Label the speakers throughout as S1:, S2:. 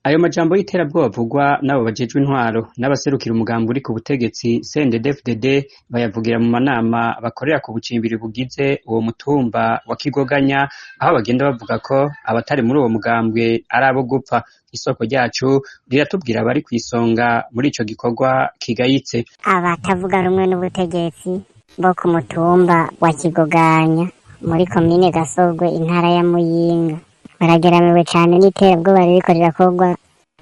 S1: Ayo majambo y'iterabwoba avugwa n'abo bajejwe intwaro n'abaserukira umugambi uri ku butegetsi CNDD-FDD bayavugira mu manama bakorera ku bucimbiri bugize uwo mutumba wa Kigoganya, aho bagenda bavuga ko abatari muri uwo mugambwe ari abo gupfa. Isoko ryacu riratubwira abari kw'isonga muri ico gikorwa kigayitse.
S2: Abatavuga rumwe n'ubutegetsi bo ku mutumba wa Kigoganya muri komine Gasogwe, intara ya Muyinga, barageramiwe cane n'iterabwoba ririko rirakorwa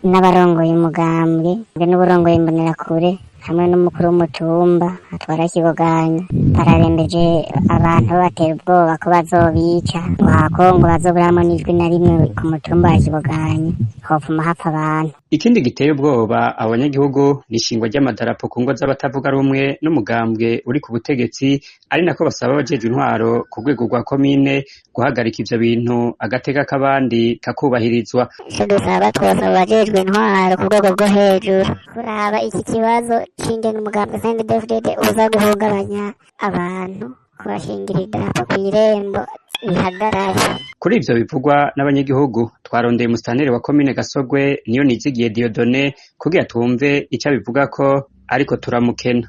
S2: n'abarongoye umugambwe n'uburongoye Imbonerakure hamwe n'umukuru w'umutumba atwara Kigoganya. Bararembeje abantu, babatera ubwoba ko bazobica, ngo hakongo bazoburamwo n'ijwi na rimwe ku mutumba wa Kigoganya, hopfuma hapfa abantu.
S1: Ikindi giteye ubwoba abo banyagihugu ni ishingwa ry'amadarapo ku ngo z'abatavuga rumwe n'umugambwe uri ku butegetsi, ari nako basaba abajejwe intwaro ku rwego rwa komine guhagarika ivyo bintu, agateka k'abandi kakubahirizwa.
S2: Ico dusaba, twosaba abajejwe intwaro ku rwego rwo hejuru kuraba iki kibazo c'ingene umugambwe CNDD-FDD uza guhungabanya abantu, kubashingira idarapo kw'irembo bihagarare.
S1: Kuri ivyo bivugwa n'abanyagihugu, twarondeye umusitaneri wa komine Gasogwe, Niyonizigiye Dieudonné, kugira twumve ico abivugako, ariko turamukena.